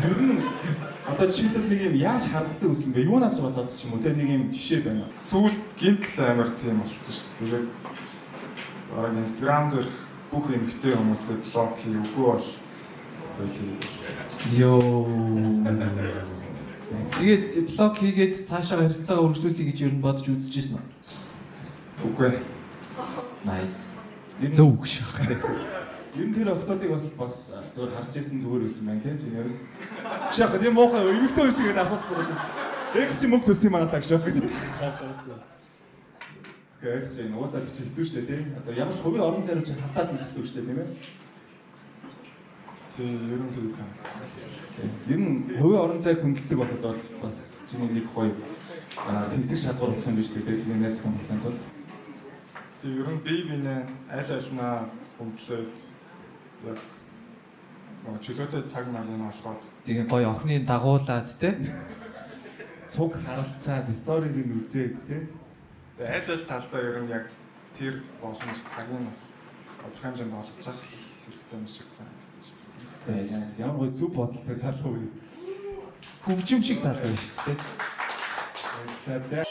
Ер нь одоо жишээлбэл нэг юм яаж харагддаг байсан бэ? Юунаас болоод ч юм уу те нэг юм жишээ байна. Сүүлд гинтл амар тийм болцсон шүү дээ. Тэгээд бараг Instagram дээр бүх эмэгтэй хүмүүсээ block хий үгүй бол болий. Йоо. Тэгээд block хийгээд цаашаа харилцаагаа үргэлжлүүлэе гэж ер нь бодож үзчихсэн үү? Үгүй. Nice. Ер нь Зөв үг шах. Ер нь тэр октодыг бас зүгээр харж байсан зүгээр байсан байна те чи ер нь. Шах тийм муухай эмэгтэй хүн шиг асуудсан байна шүү. Экс чи мөнгө төлсөн юм аа таг шах. Окей, ойлгож байна. Угаасаа тэр чи хэцүү шүү дээ те. Одоо ямар ч хувийн орон зай руу чи халтаад гэсэн үг шүү дээ тийм ээ. Тийм, ер нь тэгж санагдсан. Ер нь хувийн орон зайг хүндэлдэг байхад бол бас чиний нэг гоё тэнцэг шалгуур болох юм биш үү те. Чиний найз хүн болохын тулд. Тийм, ер нь бие биенээ аль альнаа хүндлээд яг нөгөө чөлөөтэй цаг нарыг нь олгоод Тэгээ гоё охины дагуулад те. Цуг харалцаад сториг нь үзээд те. тэгээ аль аль талдаа ер нь яг тэр боломж цагийг бас тодорхой хэмжээнд олгож явах хэрэгтэй юм шиг санагдсан шүү дээ. Nice. Ямар гоё зөв бодолтой залуу юм. Хөгжим шиг залуу шүү дээ. За.